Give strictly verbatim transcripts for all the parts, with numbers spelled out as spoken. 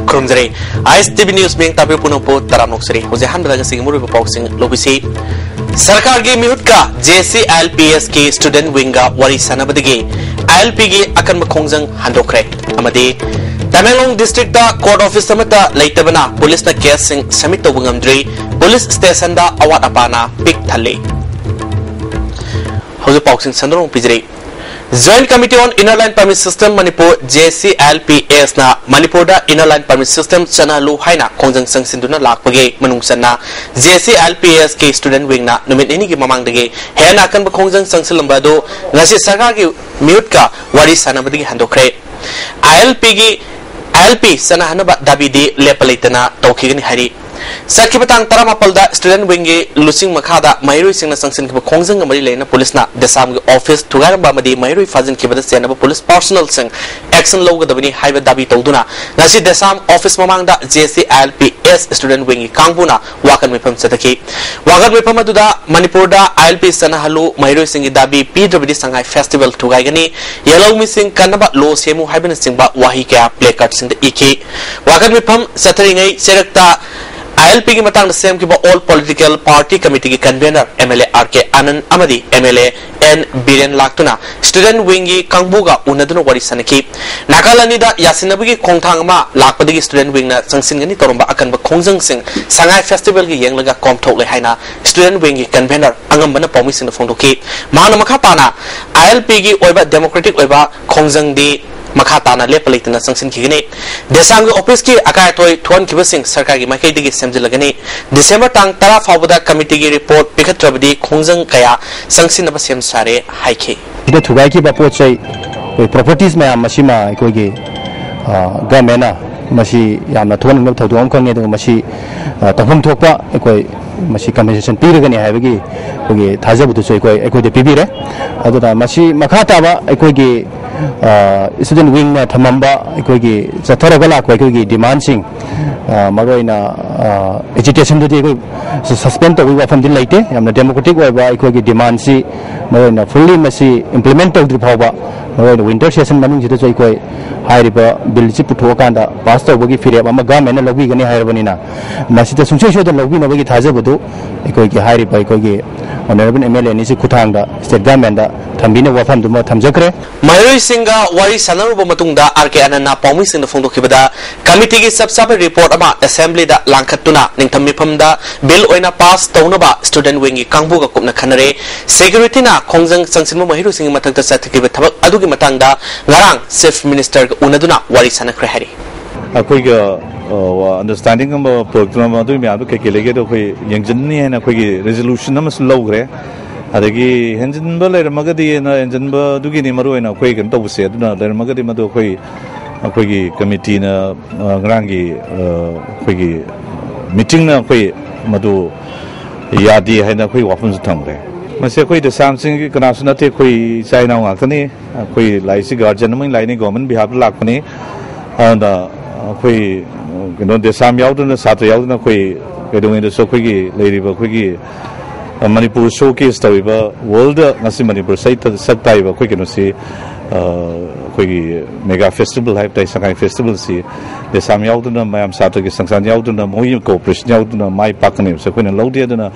ꯈꯨꯔꯨꯝꯖꯔꯤ꯫ ꯑꯥꯏ ꯑꯦꯁ T V news ꯃꯤꯌꯦꯡ ꯇꯥꯕꯤꯌꯨ ꯄꯨꯝꯅꯃꯛꯄꯨ ꯇꯔꯥꯝꯅ ꯑꯣꯛꯆꯔꯤ꯫ ꯍꯧꯖꯤꯛ ꯑꯍꯥꯟꯕꯗ ꯉꯁꯤꯒꯤ ꯃꯔꯨꯑꯣꯏꯕ ꯄꯥꯎꯁꯤꯡ ꯂꯧꯕꯤꯁꯤ꯫ ꯁꯔꯀꯥꯔꯒꯤ ꯃꯤꯍꯨꯠꯀ ꯖꯦ ꯁꯤ ꯑꯦꯜ ꯄꯤ ꯑꯦꯁꯀꯤ ꯁ꯭ꯇꯨꯗꯦꯟꯠ ꯋꯤꯡꯒ ꯋꯥꯔꯤ ꯁꯥꯟꯅꯕꯗꯒꯤ ꯑꯦꯜ ꯄꯤꯒꯤ ꯑꯀꯟꯕ ꯈꯣꯡꯖꯪ ꯍꯟꯗꯣꯛꯈ꯭ꯔꯦ꯫ ꯑꯃꯗꯤ ꯇꯃꯦꯡꯂꯣꯡ ꯗꯤꯁꯇ꯭ꯔꯤꯛꯇ ꯀꯣꯔꯠ ꯑꯣꯐꯤꯁ ꯑꯃꯠꯇ ꯂꯩꯇꯕꯅ ꯄꯨꯂꯤꯁꯅ ꯀꯦꯁꯁꯤꯡ ꯁꯕꯃꯤꯠ ꯇꯧꯕ ꯉꯝꯗ꯭ꯔꯤ꯫ ꯄꯨꯂꯤꯁ ꯁ꯭ꯇꯦꯁꯟꯗ ꯑꯋꯥꯠ ꯑꯄꯥꯅ ꯄꯤꯛ ꯊꯜꯂꯤ꯫ ꯍꯧꯖꯤꯛ ꯄꯥꯎꯁꯤꯡ ꯁꯟꯗꯣꯛꯅ ꯄꯤꯖꯔꯤ꯫ Joint Committee on Inner Line Permit System Manipur, J C L P ꯑꯦꯁꯅ ꯃꯅꯤꯄꯨꯔꯗ Inner Line Permit System ꯆꯠꯅꯍꯜꯂꯨ ꯍꯥꯏꯅ ꯈꯣꯡꯖꯪ ꯆꯪꯁꯤꯟꯗꯨꯅ ꯂꯥꯛꯄꯒꯤ ꯃꯅꯨꯡ ꯆꯟꯅ ꯖꯦ ꯁꯤ ꯑꯦꯜ ꯄꯤ ꯑꯦꯁꯀꯤ ꯁ꯭ꯇꯨꯗꯦꯟꯠ ꯋꯤꯡꯅ ꯅꯨꯃꯤꯠ ꯅꯤꯅꯤꯒꯤ ꯃꯃꯥꯡꯗꯒꯤ ꯍꯦꯟꯅ ꯑꯀꯟꯕ ꯈꯣꯡꯖꯪ ꯆꯪꯁꯤꯜꯂꯝꯕ ꯑꯗꯨ ꯉꯁꯤ ꯁꯔꯀꯥꯔꯒꯤ ꯃꯤꯍꯨꯠꯀ ꯋꯥꯔꯤ ꯁꯥꯟꯅꯕꯗꯒꯤ ꯍꯟꯗꯣꯛꯈ꯭ꯔꯦ꯫ ꯑꯥꯏ ꯑꯦꯜ ꯄꯤꯒꯤ, ꯑꯥꯏ ꯑꯦꯜ ꯄꯤ ꯆꯠꯅꯍꯟꯅꯕ ꯗꯥꯕꯤꯗꯤ ꯂꯦꯞꯄ ꯂꯩꯇꯅ ꯇꯧꯈꯤꯒꯅꯤ ꯍꯥꯏꯔꯤ꯫ ꯆꯠꯈꯤꯕ ꯇꯥꯡ ꯇꯔꯥꯃꯥꯄꯜꯗ ꯁ꯭ꯇꯨꯗꯦꯟꯠ ꯋꯤꯡꯒꯤ ꯂꯨꯆꯤꯡ ꯃꯈꯥꯗ ꯃꯍꯩꯔꯣꯏꯁꯤꯡꯅ ꯆꯪꯁꯤꯟꯈꯤꯕ ꯈꯣꯡꯖꯪꯒ ꯃꯔꯤ ꯂꯩꯅꯅ ꯄꯨꯂꯤꯁꯅ ꯗꯦꯁꯥꯝꯒꯤ ꯑꯣꯐꯤꯁ ꯊꯨꯒꯥꯏꯔꯝꯕ ꯑꯃꯗꯤ ꯃꯍꯩꯔꯣꯏ ꯐꯥꯖꯤꯟꯈꯤꯕꯗ ꯆꯦꯟꯅꯕ ꯄꯨꯂꯤꯁ ꯄꯥꯔꯁꯣꯅꯦꯜꯁꯤꯡ ꯑꯦꯛꯁꯟ ꯂꯧꯒꯗꯕꯅꯤ ꯍꯥꯏꯕ ꯗꯥꯕꯤ ꯇꯧꯗꯨꯅ ꯉꯁꯤ ꯗꯦꯁꯥꯝ ꯑꯣꯐꯤꯁ ꯃꯃꯥꯡꯗ J C L P S student ꯋꯤꯡꯒꯤ ꯀꯥꯡꯕꯨꯅ ꯋꯥꯀꯠ ꯃꯤꯐꯝ ꯆꯠꯊꯈꯤ꯫ ꯋꯥꯀꯠ ꯃꯤꯐꯝ ꯑꯗꯨꯗ ꯃꯅꯤꯄꯨꯔꯗ ꯑꯥꯏ ꯑꯦꯜ ꯄꯤ ꯆꯠꯅꯍꯜꯂꯨ, ꯃꯍꯩꯔꯣꯏꯁꯤꯡꯒꯤ ꯗꯥꯕꯤ ꯄꯤꯗ꯭ꯔꯕꯗꯤ ꯁꯉꯥꯏ ꯐꯦꯁꯇꯤꯚꯦꯜ ꯊꯨꯒꯥꯏꯒꯅꯤ, ꯌꯦꯜꯍꯧꯃꯤꯁꯤꯡ ꯀꯟꯅꯕ ꯂꯣ ꯁꯦꯝꯃꯨ ꯍꯥꯏꯕꯅꯆꯤꯡꯕ ꯋꯥꯍꯩ ꯀꯌꯥ ꯄ꯭ꯂꯦ ꯀꯥꯔꯗꯁꯤꯡꯗ ꯏꯈꯤ꯫ ꯋꯥꯀꯠ ꯃꯤꯐꯝ ꯆꯠꯊꯔꯤꯉꯩ ꯆꯦꯔꯛꯇ ꯑꯥꯏ ꯑꯦꯜ ꯄꯤꯒꯤ ꯃꯇꯥꯡꯗ ꯁꯦꯝꯈꯤꯕ All Political Party Committeeꯒꯤ convener M L A R K Anand ꯑꯃꯗꯤ M L A N Biren ꯂꯥꯛꯇꯨꯅ ꯁ꯭ꯇꯨꯗꯦꯟꯠ ꯋꯤꯡꯒꯤ ꯀꯥꯡꯕꯨꯒ ꯎꯅꯗꯨꯅ ꯋꯥꯔꯤ ꯁꯥꯅꯈꯤ꯫ ꯅꯥꯀꯜ ꯑꯅꯤꯗ ꯌꯥꯁꯤꯟꯅꯕꯒꯤ ꯈꯣꯡꯊꯥꯡ ꯑꯃ ꯂꯥꯛꯄꯗꯒꯤ ꯁ꯭ꯇꯨꯗꯦꯟꯠ ꯋꯤꯡꯅ ꯆꯪꯁꯤꯟꯒꯅꯤ ꯇꯧꯔꯝꯕ ꯑꯀꯟꯕ ꯈꯣꯡꯖꯪꯁꯤꯡ ꯁꯉꯥꯏ ꯐꯦꯁꯇꯤꯚꯦꯜꯒꯤ ꯌꯦꯡꯂꯒ ꯀꯣꯝꯊꯣꯛꯂꯦ ꯍꯥꯏꯅ ꯁ꯭ꯇꯨꯗꯦꯟꯠ ꯋꯤꯡꯒꯤ convener ꯑꯉꯝꯕꯅ ꯄꯥꯎꯃꯤꯁꯤꯡꯗ ꯐꯣꯡꯗꯣꯛꯈꯤ꯫ ꯃꯍꯥꯛꯅ ꯃꯈꯥ ꯇꯥꯅ ꯑꯥꯏ ꯑꯦꯜ ꯄꯤꯒꯤ ꯑꯣꯏꯕ democratic ꯑꯣꯏꯕ ꯈꯣꯡꯖꯪꯗꯤ ꯃꯈꯥ ꯇꯥꯅ ꯂꯦꯞꯄ ꯂꯩꯇꯅ ꯆꯪꯁꯤꯟꯈꯤꯒꯅꯤ꯫ ꯗꯦꯁꯥꯝꯒꯤ ꯑꯣꯐꯤꯁꯀꯤ ꯑꯀꯥꯏ ꯑꯇꯣꯏ ꯊꯣꯛꯍꯟꯈꯤꯕꯁꯤꯡ ꯁꯔꯀꯥꯔꯒꯤ ꯃꯥꯏꯀꯩꯗꯒꯤ ꯁꯦꯝꯖꯤꯜꯂꯒꯅꯤ꯫ ꯗꯤꯁꯦꯝꯕꯔ ꯇꯥꯡ ꯇꯔꯥ ꯐꯥꯎꯕꯗ ꯀꯃꯤꯇꯤꯒꯤ ꯔꯤꯄꯣꯔꯠ ꯄꯤꯈꯠꯇ꯭ꯔꯕꯗꯤ ꯈꯣꯡꯖꯪ ꯀꯌꯥ ꯆꯪꯁꯤꯟꯅꯕ ꯁꯦꯝ ꯁꯥꯔꯦ ꯍꯥꯏꯈꯤ꯫ ꯁꯤꯗ ꯊꯨꯒꯥꯏꯈꯤꯕ ꯄꯣꯠ ꯆꯩ, ꯑꯩꯈꯣꯏ properties ꯃꯌꯥꯝ ꯑꯁꯤꯃ ꯑꯩꯈꯣꯏꯒꯤ, ꯑ, governmentꯅ ꯃꯁꯤ ꯌꯥꯝꯅ ꯊꯣꯛꯍꯟꯅꯤꯡꯗꯕ ꯊꯧꯗꯣꯛ ꯑꯃꯈꯛꯅꯤ, ꯑꯗꯨꯒ ꯃꯁꯤ, ꯑ, ꯇꯧꯐꯝ ꯊꯣꯛꯄ ꯑꯩꯈꯣꯏ ꯃꯁꯤ compensation ꯄꯤꯔꯒꯅꯤ ꯍꯥꯏꯕꯒꯤ ꯑꯩꯈꯣꯏꯒꯤ ꯊꯥꯖꯕꯗꯨꯁꯨ ꯑꯩꯈꯣꯏ, ꯑꯩꯈꯣꯏꯗ ꯄꯤꯕꯤꯔꯦ꯫ ꯑꯗꯨꯅ ꯃꯁꯤ ꯃꯈꯥ ꯇꯥꯕ ꯑꯩꯈꯣꯏꯒꯤ, ꯑ, student wingꯅ ꯊꯝꯃꯝꯕ ꯑꯩꯈꯣꯏꯒꯤ ꯆꯠꯊꯔꯒ ꯂꯥꯛꯄ ꯑꯩꯈꯣꯏꯒꯤ demandꯁꯤꯡ, ꯑ, ꯃꯔꯨꯑꯣꯏꯅ ꯑꯦꯖꯤꯇꯦꯁꯟꯗꯗꯤ ꯑꯩꯈꯣꯏ ꯁꯁꯄꯦꯟ ꯇꯧꯕꯒꯤ ꯋꯥꯐꯝꯗꯤ ꯂꯩꯇꯦ꯫ ꯌꯥꯝꯅ ꯗꯦꯃꯣꯀ꯭ꯔꯦꯇꯤꯛ ꯑꯣꯏꯕ ꯑꯩꯈꯣꯏꯒꯤ ꯗꯤꯃꯥꯟꯁꯤ ꯃꯔꯨꯑꯣꯏꯅ ꯐꯨꯜꯂꯤ ꯃꯁꯤ ꯏꯝꯄ꯭ꯂꯤꯃꯦꯟ ꯇꯧꯗ꯭ꯔꯤ ꯐꯥꯎꯕ, ꯃꯔꯨꯑꯣꯏꯅ ꯋꯤꯟꯇꯔ ꯁꯦꯁꯟ ꯃꯅꯨꯡꯁꯤꯗꯁꯨ ꯑꯩꯈꯣꯏ ꯍꯥꯏꯔꯤꯕ ꯕꯤꯜꯁꯤ ꯄꯨꯊꯣꯛꯑꯀꯥꯟꯗ ꯄꯥꯁ ꯇꯧꯕꯒꯤ ꯐꯤꯔꯦꯞ ꯑꯃ ꯒꯃꯦꯟꯅ ꯂꯧꯕꯤꯒꯅꯤ ꯍꯥꯏꯔꯕꯅꯤꯅ, ꯃꯁꯤꯗ ꯁꯨꯡꯁꯣꯏ ꯁꯣꯏꯗꯅ ꯂꯧꯕꯤꯅꯕꯒꯤ ꯊꯥꯖꯕꯗꯨ ꯑꯩꯈꯣꯏꯒꯤ ꯍꯥꯏꯔꯤꯕ ꯑꯩꯈꯣꯏꯒꯤ ꯑꯣꯅꯔꯦꯕꯜ ꯑꯦꯝ ꯑꯦꯜ ꯑꯦ ꯑꯅꯤꯁꯤ ꯈꯨꯠꯊꯥꯡꯗ ꯁ꯭ꯇꯦꯠ ꯒꯃꯦꯟꯗ ꯊꯝꯕꯤꯅꯕ ꯋꯥꯐꯝꯗꯨꯃ ꯊꯝꯖꯈ꯭ꯔꯦ꯫ ꯃꯍꯩꯔꯣꯏꯁꯤꯡꯒ ꯋꯥꯔꯤ ꯁꯥꯟꯅꯔꯨꯕ ꯃꯇꯨꯡꯗ ꯑꯥꯔ ꯀꯦ ꯑꯥꯅꯟꯗꯅ ꯄꯥꯎꯃꯤꯁꯤꯡꯗ ꯐꯣꯡꯗꯣꯛꯈꯤꯕꯗ, ꯀꯃꯤꯇꯤꯒꯤ ꯆꯞ ꯆꯥꯕ ꯔꯤꯄꯣꯔꯠ ꯑꯃ ꯑꯦꯁꯦꯝꯕ꯭ꯂꯤꯗ ꯂꯥꯡꯈꯠꯇꯨꯅ ꯅꯤꯡꯊꯝ ꯃꯤꯐꯝꯗ ꯕꯤꯜ ꯑꯣꯏꯅ ꯄꯥꯁ ꯇꯧꯅꯕ ꯁ꯭ꯇꯨꯗꯦꯟꯠ ꯋꯤꯡꯒꯤ ꯀꯥꯡꯕꯨꯒ ꯀꯨꯞꯅ ꯈꯟꯅꯔꯦ꯫ ꯁꯦꯀ꯭ꯌꯨꯔꯤꯇꯤꯅ ꯈꯣꯡꯖꯪ ꯆꯪꯁꯤꯟꯕ ꯃꯍꯩꯔꯣꯏꯁꯤꯡꯒꯤ ꯃꯊꯛꯇ ꯆꯠꯊꯈꯤꯕ ꯊꯕꯛ ꯑꯗꯨꯒꯤ ꯃꯇꯥꯡꯗ ꯉꯔꯥꯡ ꯆꯤꯐ ꯃꯤꯅꯤꯁꯇꯔꯒ ꯎꯅꯗꯨꯅ ꯋꯥꯔꯤ ꯁꯥꯟꯅꯈ꯭ꯔꯦ ꯍꯥꯏꯔꯤ꯫ ꯑꯩꯈꯣꯏꯒ ꯑꯟꯗꯔꯁ꯭ꯇꯦꯟꯗꯤꯡ ꯑꯃ ꯄꯨꯔꯛꯇꯨꯅ ꯑꯗꯨꯒꯤ ꯃꯌꯥꯝꯗꯣ ꯀꯩꯀꯩ ꯂꯩꯒꯦꯗꯣ ꯑꯩꯈꯣꯏ ꯌꯦꯡꯁꯤꯟꯅꯤ ꯍꯥꯏꯅ ꯑꯩꯈꯣꯏꯒꯤ ꯔꯤꯖꯣꯂꯨꯁꯟ ꯑꯃꯁꯨ ꯂꯧꯈ꯭ꯔꯦ꯫ ꯑꯗꯒꯤ ꯍꯦꯟꯖꯤꯟꯕ ꯂꯩꯔꯝꯃꯒꯗꯤ, ꯍꯦꯟꯖꯤꯟꯕꯗꯨꯒꯤꯅꯤ ꯃꯔꯨ ꯑꯣꯏꯅ ꯑꯩꯈꯣꯏ ꯀꯩꯅꯣ ꯇꯧꯕꯁꯦ꯫ ꯑꯗꯨꯅ ꯂꯩꯔꯝꯃꯒꯗꯤ ꯃꯗꯨ ꯑꯩꯈꯣꯏ, ꯑꯩꯈꯣꯏꯒꯤ ꯀꯃꯤꯇꯤꯅ, ꯑ, ꯉꯔꯥꯡꯒꯤ, ꯑ, ꯑꯩꯈꯣꯏꯒꯤ ꯃꯤꯇꯤꯡꯅ ꯑꯩꯈꯣꯏ ꯃꯗꯨ ꯌꯥꯗꯦ ꯍꯥꯏꯅ ꯑꯩꯈꯣꯏ ꯋꯥꯐꯝꯁꯨ ꯊꯝꯈ꯭ꯔꯦ꯫ ꯃꯁꯤ ꯑꯩꯈꯣꯏ ꯗꯦꯁꯥꯝꯁꯤꯡꯒꯤ ꯀꯅꯥꯁꯨ ꯅꯠꯇꯦ, ꯑꯩꯈꯣꯏ ꯏꯆꯥ ꯏꯅꯥꯎ ꯉꯥꯛꯇꯅꯤ꯫ ꯑꯩꯈꯣꯏ ꯂꯥꯏꯔꯤꯛꯁꯤ ꯒꯥꯔꯖꯤꯌꯟ ꯑꯃꯒꯤ ꯂꯥꯏꯔꯤꯛꯅꯤ, ꯒꯣꯔꯃꯦꯟ ꯕꯤꯍꯥꯐꯇ ꯂꯥꯛꯄꯅꯤ꯫ ꯑꯗꯨꯅ ꯑꯩꯈꯣꯏ ꯀꯩꯅꯣ ꯗꯦꯁꯥꯝ ꯌꯥꯎꯗꯅ, ꯁꯥꯇ꯭ꯔ ꯌꯥꯎꯗꯅ ꯑꯩꯈꯣꯏ ꯀꯩꯗꯧꯉꯩꯗꯁꯨ ꯑꯩꯈꯣꯏꯒꯤ ꯂꯩꯔꯤꯕ ꯑꯩꯈꯣꯏꯒꯤ ꯃꯅꯤꯄꯨꯔ ꯁꯣ ꯀꯦꯁ ꯇꯧꯔꯤꯕ, ꯋꯥꯔꯜꯗ ꯉꯁꯤ ꯃꯅꯤꯄꯨꯔ ꯁꯛ ꯁꯛ ꯇꯥꯛꯏꯕ ꯑꯩꯈꯣꯏ ꯀꯩꯅꯣꯁꯤ, ꯑ, ꯑꯩꯈꯣꯏꯒꯤ ꯃꯦꯒꯥ ꯐꯦꯁꯇꯤꯚꯦꯜ ꯍꯥꯏꯕ ꯇꯥꯏ, ꯁꯉꯥꯏ ꯐꯦꯁꯇꯤꯚꯦꯜꯁꯤ ꯗꯦꯁꯥꯝ ꯌꯥꯎꯗꯅ, ꯃꯌꯥꯝ ꯁꯥꯇ꯭ꯔꯒꯤ ꯁꯪꯁꯥꯟ ꯌꯥꯎꯗꯅ, ꯃꯈꯣꯏꯒꯤ ꯀꯣꯑꯣꯄꯔꯦꯁꯟ ꯌꯥꯎꯗꯅ ꯃꯥꯏ ꯄꯥꯛꯀꯅꯤ ꯍꯥꯏꯕꯁꯦ ꯑꯩꯈꯣꯏꯅ ꯂꯧꯗꯦ꯫ ꯑꯗꯨꯅ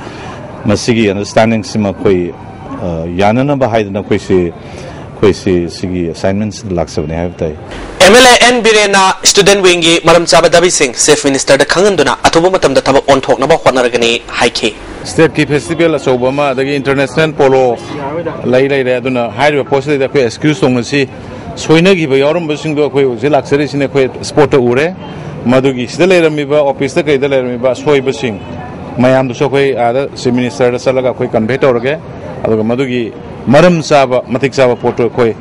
ꯃꯁꯤꯒꯤ ꯑꯟꯗꯔꯁ꯭ꯇꯦꯟꯗꯤꯡꯁꯤꯃ ꯑꯩꯈꯣꯏ, ꯑ, ꯌꯥꯅꯅꯕ ꯍꯥꯏꯗꯅ ꯑꯩꯈꯣꯏꯁꯤ, ꯑꯩꯈꯣꯏꯁꯤ ꯁꯤꯒꯤ ꯑꯦꯁꯥꯏꯟꯃꯦꯟꯁꯤꯗ ꯂꯥꯛꯆꯕꯅꯤ ꯍꯥꯏꯕ ꯇꯥꯏ꯫ ꯑꯦꯝ ꯑꯦꯜ ꯑꯦ ꯑꯦꯟ ꯕꯤꯔꯦꯟꯅ ꯁ꯭ꯇꯨꯗꯦꯟꯠ ꯋꯤꯡꯒꯤ ꯃꯔꯝ ꯆꯥꯕ ꯗꯥꯕꯤꯁꯤꯡ ꯆꯤꯐ ꯃꯤꯅꯤꯁꯇꯔꯗ ꯈꯪꯍꯟꯗꯨꯅ ꯑꯊꯨꯕ ꯃꯇꯝꯗ ꯊꯕꯛ ꯑꯣꯟꯊꯣꯛꯅꯕ ꯍꯣꯠꯅꯔꯒꯅꯤ ꯍꯥꯏꯈꯤ꯫ ꯁ꯭ꯇꯦꯠꯀꯤ ꯐꯦꯁꯇꯤꯚꯦꯜ ꯑꯆꯧꯕ ꯑꯃ, ꯑꯗꯒꯤ ꯏꯟꯇꯔꯅꯦꯁꯅꯦꯜ ꯄꯣꯂꯣ ꯂꯩ ꯂꯩꯔꯦ꯫ ꯑꯗꯨꯅ ꯍꯥꯏꯔꯤꯕ ꯄꯣꯠꯁꯤꯗꯩꯗ ꯑꯩꯈꯣꯏ ꯑꯦꯛꯁꯀ꯭ꯌꯨꯁ ꯇꯧꯅꯁꯤ꯫ ꯁꯣꯏꯅꯈꯤꯕ ꯌꯥꯎꯔꯝꯕꯁꯤꯡꯗꯣ ꯑꯩꯈꯣꯏ ꯍꯧꯖꯤꯛ ꯂꯥꯛꯆꯔꯤꯁꯤꯅ ꯑꯩꯈꯣꯏ ꯁ꯭ꯄꯣꯠꯇ ꯎꯔꯦ꯫ ꯃꯗꯨꯒꯤ ꯁꯤꯗ ꯂꯩꯔꯝꯃꯤꯕ, ꯑꯣꯐꯤꯁꯇ ꯀꯩꯗ ꯂꯩꯔꯝꯃꯤꯕ ꯑꯁꯣꯏꯕꯁꯤꯡ ꯃꯌꯥꯝꯗꯨꯁꯨ ꯑꯩꯈꯣꯏ ꯑꯥꯗ ꯆꯤꯐ ꯃꯤꯅꯤꯁꯇꯔꯗ ꯆꯠꯂꯒ ꯑꯩꯈꯣꯏ ꯀꯟꯚꯦ ꯇꯧꯔꯒꯦ꯫ ꯑꯗꯨꯒ ꯃꯗꯨꯒꯤ ꯃꯔꯝ ꯆꯥꯕ, ꯃꯇꯤꯛ ꯆꯥꯕ ꯄꯣꯠꯇꯨ ꯑꯩꯈꯣꯏ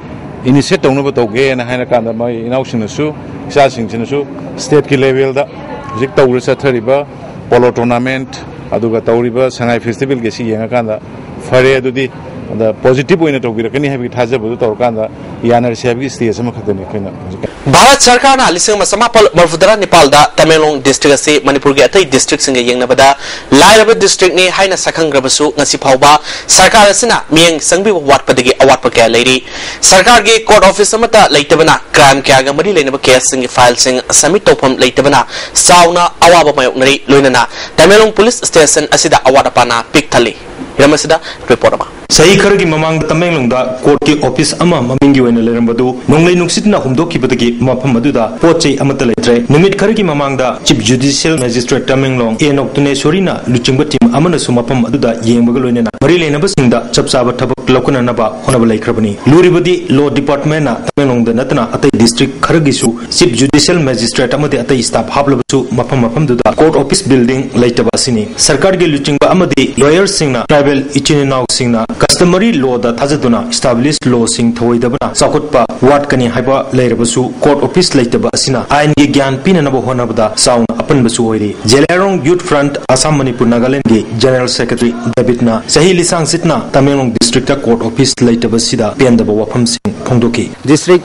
ꯏꯅꯤꯁꯤꯌꯦꯠ ꯇꯧꯅꯕ ꯇꯧꯒꯦꯅ ꯍꯥꯏꯅ ꯀꯥꯟꯗ ꯃꯣꯏ ꯏꯅꯥꯎꯁꯤꯡꯅꯁꯨ, ꯏꯆꯥꯁꯤꯡꯁꯤꯅꯁꯨ ꯁ꯭ꯇꯦꯠꯀꯤ ꯂꯦꯚꯦꯜꯗ ꯍꯧꯖꯤꯛ ꯇꯧꯔ ꯆꯠꯊꯔꯤꯕ ꯄꯣꯂꯣ ꯇꯣꯔꯅꯥꯃꯦꯟꯠ, ꯑꯗꯨꯒ ꯇꯧꯔꯤꯕ ꯁꯉꯥꯏ ꯐꯦꯁꯇꯤꯚꯦꯜꯒꯤ ꯑꯁꯤ ꯌꯦꯡꯉꯀꯥꯟꯗ ꯐꯔꯦ, ꯑꯗꯨꯗꯤ ꯑꯗ ꯄꯣꯖꯤꯇꯤꯚ ꯑꯣꯏꯅ ꯇꯧꯕꯤꯔꯛꯀꯅꯤ ꯍꯥꯏꯕꯒꯤ ꯊꯥꯖꯕꯗꯨ ꯇꯧꯔꯀꯥꯟꯗ ꯌꯥꯅꯔꯁꯤ ꯍꯥꯏꯕꯒꯤ ꯁ꯭ꯇꯦꯖ ꯑꯃꯈꯛꯇꯅꯤ ꯑꯩꯈꯣꯏꯅ ꯍꯧꯖꯤꯛ꯫ ꯚꯥꯔꯠ ꯁꯔꯀꯥꯔꯅ ꯂꯤꯁꯤꯡ ꯑꯃ ꯆꯃꯥꯄꯜ ꯃꯔꯤꯐꯨꯇꯔꯥ ꯅꯤꯄꯥꯜꯗ ꯇꯃꯦꯡꯂꯣꯡ ꯗꯤꯁꯇ꯭ꯔꯤꯛ ꯑꯁꯤ ꯃꯅꯤꯄꯨꯔꯒꯤ ꯑꯇꯩ ꯗꯤꯁꯇ꯭ꯔꯤꯛꯁꯤꯡꯒ ꯌꯦꯡꯅꯕꯗ ꯂꯥꯏꯔꯕ ꯗꯤꯁꯇ꯭ꯔꯤꯛꯅꯤ ꯍꯥꯏꯅ ꯁꯛꯈꯪꯈ꯭ꯔꯕꯁꯨ, ꯉꯁꯤ ꯐꯥꯎꯕ ꯁꯔꯀꯥꯔ ꯑꯁꯤꯅ ꯃꯤꯠꯌꯦꯡ ꯆꯪꯕꯤꯕ ꯋꯥꯠꯄꯗꯒꯤ ꯑꯋꯥꯠꯄ ꯀꯌꯥ ꯂꯩꯔꯤ꯫ ꯁꯔꯀꯥꯔꯒꯤ ꯀꯣꯔꯠ ꯑꯣꯐꯤꯁ ꯑꯃꯠꯇ ꯂꯩꯇꯕꯅ, ꯀ꯭ꯔꯥꯏꯝ ꯀꯌꯥꯒ ꯃꯔꯤ ꯂꯩꯅꯕ ꯀꯦꯁꯁꯤꯡꯒꯤ ꯐꯥꯏꯜꯁꯤꯡ ꯁꯕꯃꯤꯠ ꯇꯧꯐꯝ ꯂꯩꯇꯕꯅ ꯆꯥꯎꯅ ꯑꯋꯥꯕ ꯃꯥꯌꯣꯛꯅꯔꯤ꯫ ꯂꯣꯏꯅꯅ ꯇꯃꯦꯡꯂꯣꯡ ꯄꯨꯂꯤꯁ ꯁ꯭ꯇꯦꯁꯟ ꯑꯁꯤꯗ ꯑꯋꯥꯠ ꯑꯄꯥꯅ ꯄꯤꯛ ꯊꯜꯂꯤ꯫ ꯍꯤꯔꯝ ꯑꯁꯤꯗ ꯔꯤꯄꯣꯔꯠ ꯑꯃ꯫ ꯆꯍꯤ ꯈꯔꯒꯤ ꯃꯃꯥꯡꯗ ꯇꯃꯦꯡꯂꯣꯡꯗ ꯀꯣꯔꯠꯀꯤ ꯑꯣꯐꯤꯁ ꯑꯃ ꯃꯃꯤꯡꯒꯤ ꯑꯣꯏꯅ ꯂꯩꯔꯝꯕꯗꯨ ꯅꯣꯡꯂꯩ ꯅꯨꯡꯁꯤꯠꯅ ꯍꯨꯝꯗꯣꯛꯈꯤꯕꯗꯒꯤ ꯃꯐꯝ ꯑꯗꯨꯗ ꯄꯣꯠ ꯆꯩ ꯑꯃꯠꯇ ꯂꯩꯇ꯭ꯔꯦ꯫ ꯅꯨꯃꯤꯠ ꯈꯔꯒꯤ ꯃꯃꯥꯡꯗ Chief Judicial Magistrate ꯇꯃꯦꯡꯂꯣꯡ ꯑꯦ ꯅꯣꯛꯇꯨꯅꯦꯁꯣꯔꯤꯅ ꯂꯨꯆꯤꯡꯕ ꯇꯤꯝ ꯑꯃꯅꯁꯨ ꯃꯐꯝ ꯑꯗꯨꯗ ꯌꯦꯡꯕꯒ ꯂꯣꯏꯅꯅ ꯃꯔꯤ ꯂꯩꯅꯕꯁꯤꯡꯗ ꯆꯞ ꯆꯥꯕ ꯊꯕꯛ ꯂꯧꯈꯠꯅꯅꯕ ꯍꯣꯠꯅꯕ ꯂꯩꯈ꯭ꯔꯕꯅꯤ꯫ ꯂꯨꯔꯤꯕꯗꯤ ꯂꯣ ꯗꯤꯄꯥꯔꯠꯃꯦꯟꯅ ꯇꯃꯦꯡꯂꯣꯡꯗ ꯅꯠꯇꯅ ꯑꯇꯩ ꯗꯤꯁꯇ꯭ꯔꯤꯛ ꯈꯔꯒꯤꯁꯨ Chief Judicial Magistrate ꯑꯃꯗꯤ ꯑꯇꯩ ꯁ꯭ꯇꯥꯐ ꯍꯥꯞꯂꯕꯁꯨ ꯃꯐꯝ ꯃꯐꯝꯗꯨꯗ ꯀꯣꯔꯠ ꯑꯣꯐꯤꯁ ꯕꯤꯜꯗꯤꯡ ꯂꯩꯇꯕ ꯑꯁꯤꯅꯤ꯫ ꯁꯔꯀꯥꯔꯒꯤ ꯂꯨꯆꯤꯡꯕ ꯑꯃꯗꯤ ꯂꯣꯌꯔꯁꯤꯡꯅ ꯇ꯭ꯔꯥꯏꯕꯦꯜ ꯏꯆꯤꯟ ꯏꯅꯥꯎꯁꯤꯡꯅ ꯀꯁꯇꯃꯔꯤ ꯂꯣꯗ ꯊꯥꯖꯗꯨꯅ ꯏꯁꯇꯥꯕ꯭ꯂꯤꯁ ꯂꯣꯁꯤꯡ ꯊꯧꯑꯣꯏꯗꯕꯅ ꯆꯥꯎꯈꯠꯄ ꯋꯥꯠꯀꯅꯤ ꯍꯥꯏꯕ ꯂꯩꯔꯕꯁꯨ ꯀꯣꯔꯠ ꯑꯣꯐꯤꯁ ꯂꯩꯇꯕ ꯑꯁꯤꯅ ꯑꯥꯏꯟꯒꯤ ꯒ꯭ꯌꯥꯟ ꯄꯤꯅꯅꯕ ꯍꯣꯠꯅꯕꯗ ꯆꯥꯎꯅ ꯑꯄꯟꯕꯁꯨ ꯑꯣꯏꯔꯤ꯫ ꯖꯦꯂꯥꯏꯔꯣꯡ ꯌꯨꯠ ꯐ꯭ꯔꯟꯠ ꯑꯁꯥꯝ ꯃꯅꯤꯄꯨꯔ ꯅꯥꯒꯥꯂꯦꯟꯗꯒꯤ ꯖꯦꯅꯔꯦꯜ ꯁꯦꯀ꯭ꯔꯦꯇꯔꯤ ꯗꯦꯕꯤꯠꯅ ꯆꯍꯤ ꯂꯤꯁꯥꯡ ꯆꯤꯠꯅ ꯇꯃꯦꯡꯂꯣꯡ ꯗꯤꯁꯇ꯭ꯔꯤꯛꯇ ꯀꯣꯔꯠ ꯑꯣꯐꯤꯁ ꯂꯩꯇꯕꯁꯤꯗ ꯄꯦꯟꯗꯕ ꯋꯥꯐꯝꯁꯤꯡ ꯐꯣꯡꯗꯣꯛꯈꯤ꯫ ꯗꯤꯁꯇ꯭ꯔꯤꯛ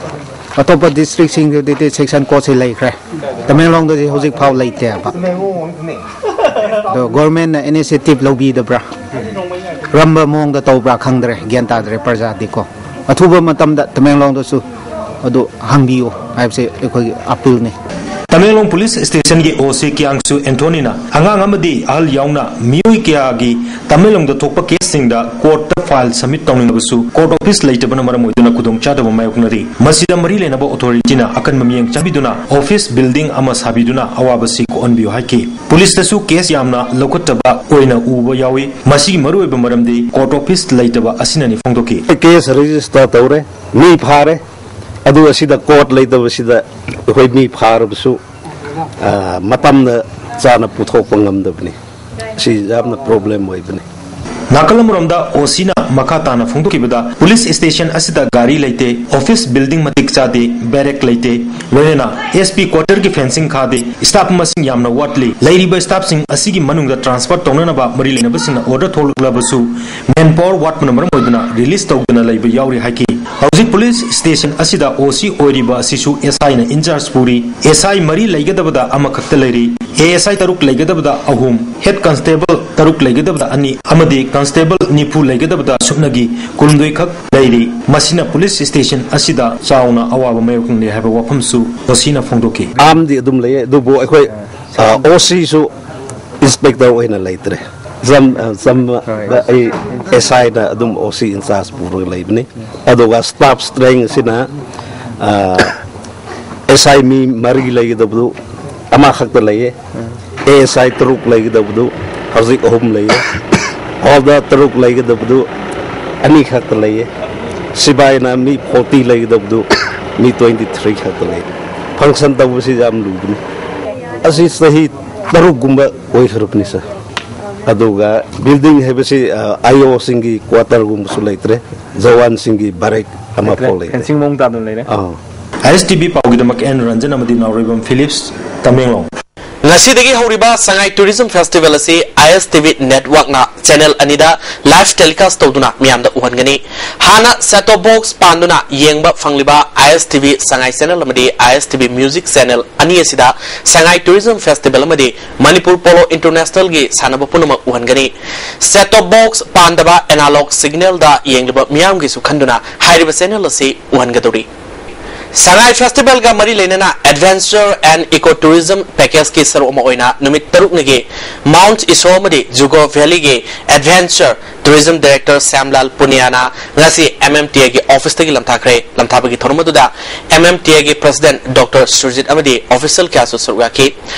ꯑꯇꯣꯞꯄ ꯗꯤꯁꯇ꯭ꯔꯤꯛꯁꯤꯡꯗꯨꯗꯤ ꯁꯦꯛꯁꯟ ꯀꯣꯔꯠꯁꯤ ꯂꯩꯈ꯭ꯔꯦ꯫ ꯇꯃꯦꯡꯂꯣꯡꯗꯗꯤ ꯍꯧꯖꯤꯛ ꯐꯥꯎ ꯂꯩꯇꯦꯕ꯫ ꯑꯗꯣ ꯒꯣꯔꯃꯦꯟꯅ ꯏꯅꯤꯁꯤꯌꯦꯇꯤꯚ ꯂꯧꯕꯤꯗꯕ꯭ꯔꯥ, ꯀꯔꯝꯕ ꯃꯑꯣꯡꯗ ꯇꯧꯕ꯭ꯔꯥ ꯈꯪꯗ꯭ꯔꯦ, ꯒ꯭ꯌꯥꯟ ꯇꯥꯗ꯭ꯔꯦ ꯄ꯭ꯔꯖꯥꯗꯤꯀꯣ꯫ ꯑꯊꯨꯕ ꯃꯇꯝꯗ ꯇꯃꯦꯡꯂꯣꯡꯗꯁꯨ ꯑꯗꯨ ꯍꯥꯡꯕꯤꯌꯨ ꯍꯥꯏꯕꯁꯦ ꯑꯩꯈꯣꯏꯒꯤ ꯑꯄꯤꯜꯅꯤ꯫ ꯇꯃꯦꯡꯂꯣꯡ ꯄꯨꯂꯤꯁ ꯁ꯭ꯇꯦꯁꯟꯒꯤ ꯑꯣ ꯁꯤ ꯀ꯭ꯌꯥꯡꯁꯨ ꯑꯦꯟꯊꯣꯅꯤꯅ ꯑꯉꯥꯡ ꯑꯃꯗꯤ ꯑꯍꯜ ꯌꯥꯎꯅ ꯃꯤꯑꯣꯏ ꯀꯌꯥꯒꯤ ꯇꯃꯦꯡꯂꯣꯡꯗ ꯊꯣꯛꯄ ꯀꯦꯁꯁꯤꯡꯗ ꯀꯣꯔꯠꯇ ꯐꯥꯏꯜ ꯁꯕꯃꯤꯠ ꯇꯧꯅꯤꯡꯂꯕꯁꯨ ꯀꯣꯔꯠ ꯑꯣꯐꯤꯁ ꯂꯩꯇꯕꯅ ꯃꯔꯝ ꯑꯣꯏꯗꯨꯅ ꯈꯨꯗꯣꯡꯆꯥꯗꯕ ꯃꯥꯌꯣꯛꯅꯔꯤ꯫ ꯃꯁꯤꯗ ꯃꯔꯤ ꯂꯩꯅꯕ ꯑꯣꯊꯣꯔꯤꯇꯤꯅ ꯑꯀꯟꯕ ꯃꯤꯠꯌꯦꯡ ꯆꯪꯕꯤꯗꯨꯅ ꯑꯣꯐꯤꯁ ꯕꯤꯜꯗꯤꯡ ꯑꯃ ꯁꯥꯕꯤꯗꯨꯅ ꯑꯋꯥꯕꯁꯤ ꯀꯣꯛꯍꯟꯕꯤꯌꯨ ꯍꯥꯏꯈꯤ꯫ ꯄꯨꯂꯤꯁꯇꯁꯨ ꯀꯦꯁ ꯌꯥꯝꯅ ꯂꯧꯈꯠꯇꯕ ꯑꯣꯏꯅ ꯎꯕ ꯌꯥꯎꯏ꯫ ꯃꯁꯤꯒꯤ ꯃꯔꯨꯑꯣꯏꯕ ꯃꯔꯝꯗꯤ ꯀꯣꯔꯠ ꯑꯣꯐꯤꯁ ꯂꯩꯇꯕ ꯑꯁꯤꯅꯅꯤ ꯐꯣꯡꯗꯣꯛꯈꯤ꯫ ꯀꯦꯁ ꯔꯦꯖꯤꯁꯇꯔ ꯇꯧꯔꯦ, ꯃꯤ ꯐꯥꯔꯦ, ꯑꯗꯨ ꯑꯁꯤꯗ ꯀꯣꯔꯠ ꯂꯩꯇꯕꯁꯤꯗ ꯑꯩꯈꯣꯏ ꯃꯤ ꯐꯥꯔꯕꯁꯨ, ꯑ, ꯃꯇꯝꯗ ꯆꯥꯅ ꯄꯨꯊꯣꯛꯄ ꯉꯝꯗꯕꯅꯤ꯫ ꯁꯤ ꯌꯥꯝꯅ ꯄ꯭ꯔꯣꯕ꯭ꯂꯦꯝ ꯑꯣꯏꯕꯅꯤ꯫ ꯅꯥꯀꯜ ꯑꯃꯔꯣꯝꯗ ꯑꯣ ꯁꯤꯅ ꯃꯈꯥ ꯇꯥꯅ ꯐꯣꯡꯗꯣꯛꯈꯤꯕꯗ, ꯄꯨꯂꯤꯁ ꯁ꯭ꯇꯦꯁꯟ ꯑꯁꯤꯗ ꯒꯥꯔꯤ ꯂꯩꯇꯦ, ꯑꯣꯐꯤꯁ ꯕꯤꯜꯗꯤꯡ ꯃꯇꯤꯛ ꯆꯥꯗꯦ, ꯕꯦꯔꯦꯛ ꯂꯩꯇꯦ, ꯂꯣꯏꯅꯅ ꯑꯦꯁ ꯄꯤ ꯀ꯭ꯋꯥꯇꯔꯒꯤ ꯐꯦꯟꯁꯤꯡ ꯈꯥꯗꯦ, ꯁ꯭ꯇꯥꯐ ꯃꯁꯤꯡ ꯌꯥꯝꯅ ꯋꯥꯠꯂꯤ꯫ ꯂꯩꯔꯤꯕ ꯁ꯭ꯇꯥꯐꯁꯤꯡ ꯑꯁꯤꯒꯤ ꯃꯅꯨꯡꯗ ꯇ꯭ꯔꯥꯟꯁꯐꯔ ꯇꯧꯅꯅꯕ ꯃꯔꯤ ꯂꯩꯅꯕꯁꯤꯡꯅ ꯑꯣꯔꯗꯔ ꯊꯣꯛꯂꯛꯂꯕꯁꯨ, ꯃꯦꯟ ꯄꯥꯋꯔ ꯋꯥꯠꯄꯅ ꯃꯔꯝ ꯑꯣꯏꯗꯨꯅ ꯔꯤꯂꯤꯖ ꯇꯧꯗꯅ ꯂꯩꯕ ꯌꯥꯎꯔꯤ ꯍꯥꯏꯈꯤ꯫ ꯍꯧꯖꯤꯛ ꯄꯨꯂꯤꯁ ꯁ꯭ꯇꯦꯁꯟ ꯑꯁꯤꯗ ꯑꯣ ꯁꯤ ꯑꯣꯏꯔꯤꯕ ꯑꯁꯤꯁꯨ ꯑꯦꯁ ꯑꯥꯏꯅ ꯏꯟꯆꯥꯔꯖ ꯄꯨꯔꯤ꯫ ꯑꯦꯁ ꯑꯥꯏ ꯃꯔꯤ ꯂꯩꯒꯗꯕꯗ ꯑꯃꯈꯛꯇ ꯂꯩꯔꯤ꯫ ꯑꯦ ꯑꯦꯁ ꯑꯥꯏ ꯇꯔꯨꯛ ꯂꯩꯒꯗꯕꯗ ꯑꯍꯨꯝ, ꯍꯦꯗ ꯀꯟꯁꯇꯦꯕꯜ ꯇꯔꯨꯛ ꯂꯩꯒꯗꯕꯗ ꯑꯅꯤ ꯑꯃꯗꯤ ꯀꯟꯁꯇꯦꯕꯜ ꯅꯤꯐꯨ ꯂꯩꯒꯗꯕꯗ ꯁꯨꯞꯅꯒꯤ ꯀꯨꯟꯍꯨꯝꯗꯣꯏ ꯈꯛ ꯂꯩꯔꯤ꯫ ꯃꯁꯤꯅ ꯄꯨꯂꯤꯁ ꯁ꯭ꯇꯦꯁꯟ ꯑꯁꯤꯗ ꯆꯥꯎꯅ ꯑꯋꯥꯕ ꯃꯥꯌꯣꯛꯍꯜꯂꯦ ꯍꯥꯏꯕ ꯋꯥꯐꯝꯁꯨ ꯑꯣ ꯁꯤꯅ ꯐꯣꯡꯗꯣꯛꯈꯤ꯫ ꯑꯥꯝꯗꯤ ꯑꯗꯨꯝ ꯂꯩꯌꯦ, ꯑꯗꯨꯕꯨ ꯑꯩꯈꯣꯏ, ꯑ, ꯑꯣ ꯁꯤꯁꯨ ꯏꯟꯁꯄꯦꯛꯇꯔ ꯑꯣꯏꯅ ꯂꯩꯇ꯭ꯔꯦ꯫ ꯆꯝ-, ꯑ, ꯆꯝꯕ ꯍꯣꯏ꯫ ꯑꯩ ꯑꯦꯁ ꯑꯥꯏꯅ ꯑꯗꯨꯝ ꯑꯣ ꯁꯤ ꯏꯟꯆꯥꯔꯖ ꯄꯨꯔꯒ ꯂꯩꯕꯅꯤ꯫ ꯑꯗꯨꯒ ꯁ꯭ꯇꯥꯐ ꯁ꯭ꯇꯔꯦꯡ ꯑꯁꯤꯅ, ꯑ, ꯑꯦꯁ ꯑꯥꯏ ꯃꯤ ꯃꯔꯤ ꯂꯩꯒꯗꯕꯗꯨ ꯑꯃꯈꯛꯇ ꯂꯩꯌꯦ꯫ ꯑꯦ ꯑꯦꯁ ꯑꯥꯏ ꯇꯔꯨꯛ ꯂꯩꯒꯗꯕꯗꯨ ꯍꯧꯖꯤꯛ ꯑꯍꯨꯝ ꯂꯩꯌꯦ꯫ ꯍꯣꯜꯗꯔ ꯇꯔꯨꯛ ꯂꯩꯒꯗꯕꯗꯨ ꯑꯅꯤꯈꯛꯇ ꯂꯩꯌꯦ꯫ ꯁꯤꯕꯥꯏꯅ ꯃꯤ ꯐꯣꯔꯇꯤ ꯂꯩꯒꯗꯕꯗꯨ ꯃꯤ ꯇ꯭ꯋꯦꯟꯇꯤ ꯊ꯭ꯔꯤ ꯈꯛꯇ ꯂꯩ꯫ ꯐꯪꯁꯟ ꯇꯧꯕꯁꯤ ꯌꯥꯝ ꯂꯨꯕꯅꯤ꯫ ꯑꯁꯤ ꯆꯍꯤ ꯇꯔꯨꯛꯀꯨꯝꯕ ꯑꯣꯏꯈ꯭ꯔꯕꯅꯤ, ꯁꯥꯔ꯫ ꯑꯗꯨꯒ ꯕꯤꯜꯗꯤꯡ ꯍꯥꯏꯕꯁꯤ, ꯑ, ꯑꯥꯏ ꯑꯣꯁꯤꯡꯒꯤ ꯀ꯭ꯋꯥꯇꯔꯒꯨꯝꯕꯁꯨ ꯂꯩꯇ꯭ꯔꯦ, ꯖꯋꯥꯟꯁꯤꯡꯒꯤ ꯕꯔꯦꯛ ꯑꯃ ꯐꯥꯎ ꯂꯩꯇ꯭ꯔꯦ꯫ ꯐꯦꯟꯁꯤꯡ ꯃꯑꯣꯡ ꯇꯥꯗꯅ ꯂꯩꯔꯦ꯫ ꯑꯥ꯫ ꯑꯥꯏ ꯑꯦꯁ ꯇꯤ ꯚꯤ ꯄꯥꯎꯒꯤꯗꯃꯛ ꯑꯦꯟ ꯔꯟꯖꯟ ꯑꯃꯗꯤ ꯅꯥꯎꯔꯩꯕꯝ ꯐꯤꯂꯤꯞꯁ, ꯇꯃꯦꯡꯂꯣꯡ꯫ ꯉꯁꯤꯗꯒꯤ ꯍꯧꯔꯤꯕ ꯁꯉꯥꯏ ꯇꯨꯔꯤꯖꯝ ꯐꯦꯁꯇꯤꯚꯦꯜ ꯑꯁꯤ ꯑꯥꯏ ꯑꯦꯁ ꯇꯤ ꯚꯤ ꯅꯦꯠꯋꯥꯔꯛꯅ ꯆꯦꯅꯦꯜ ꯑꯅꯤꯗ ꯂꯥꯏꯚ ꯇꯦꯂꯤꯀꯥꯁ ꯇꯧꯗꯨꯅ ꯃꯤꯌꯥꯝꯗ ꯎꯍꯟꯒꯅꯤ꯫ ꯍꯥꯟꯅ ꯁꯦꯠ ꯇꯣꯞ ꯕꯣꯛꯁ ꯄꯥꯟꯗꯨꯅ ꯌꯦꯡꯕ ꯐꯪꯂꯤꯕ ꯑꯥꯏ ꯑꯦꯁ ꯇꯤ ꯚꯤ ꯁꯉꯥꯏ ꯆꯦꯅꯦꯜ ꯑꯃꯗꯤ ꯑꯥꯏ ꯑꯦꯁ ꯇꯤ ꯚꯤ ꯃ꯭ꯌꯨꯖꯤꯛ ꯆꯦꯅꯦꯜ ꯑꯅꯤ ꯑꯁꯤꯗ ꯁꯉꯥꯏ ꯇꯨꯔꯤꯖꯝ ꯐꯦꯁꯇꯤꯚꯦꯜ ꯑꯃꯗꯤ ꯃꯅꯤꯄꯨꯔ ꯄꯣꯂꯣ ꯏꯟꯇꯔꯅꯦꯁꯅꯦꯜꯒꯤ ꯁꯥꯟꯅꯕ ꯄꯨꯝꯅꯃꯛ ꯎꯍꯟꯒꯅꯤ꯫ ꯁꯦꯠ ꯇꯣꯞ ꯕꯣꯛꯁ ꯄꯥꯟꯗꯕ ꯑꯦꯅꯥꯂꯣꯛ ꯁꯤꯒꯅꯦꯜꯗ ꯌꯦꯡꯂꯤꯕ ꯃꯤꯌꯥꯝꯒꯤꯁꯨ ꯈꯟꯗꯨꯅ ꯍꯥꯏꯔꯤꯕ ꯆꯦꯅꯦꯜ ꯑꯁꯤ ꯎꯍꯟꯒꯗꯧꯔꯤ꯫ ꯁꯉꯥꯏ ꯐꯦꯁꯇꯤꯚꯦꯜꯒ ꯃꯔꯤ ꯂꯩꯅꯅ Adventure and Eco Tourism Packageꯀꯤ ꯁꯔꯨꯛ ꯑꯃ ꯑꯣꯏꯅ ꯅꯨꯃꯤꯠ ꯇꯔꯨꯛꯅꯤꯒꯤ ꯃꯥꯎꯟꯠ ꯏꯁꯣ ꯑꯃꯗꯤ ꯖꯨꯀꯣ ꯚꯦꯂꯤꯒꯤ ꯑꯦꯗꯚꯦꯟꯆꯔ ꯇꯨꯔꯤꯖꯝ ꯗꯥꯏꯔꯦꯛꯇꯔ ꯁ꯭ꯌꯥꯝꯂꯥꯜ ꯄꯨꯅꯤꯌꯥꯅ ꯉꯁꯤ ꯑꯦꯝ ꯑꯦꯝ ꯇꯤ ꯑꯦꯒꯤ ꯑꯣꯐꯤꯁꯇꯒꯤ ꯂꯝꯊꯥꯈ꯭ꯔꯦ꯫ ꯂꯝꯊꯥꯕꯒꯤ ꯊꯧꯔꯝ ꯑꯗꯨꯗ ꯑꯦꯝ ꯑꯦꯝ ꯇꯤ ꯑꯦꯒꯤ ꯄ꯭ꯔꯁꯤꯗꯦꯟꯠ ꯗꯣꯛꯇꯔ ꯁꯨꯔꯖꯤꯠ ꯑꯃꯗꯤ ꯑꯣꯐꯤꯁꯤꯌꯦꯜ ꯀꯌꯥꯁꯨ ꯁꯔꯨꯛ ꯌꯥꯈꯤ꯫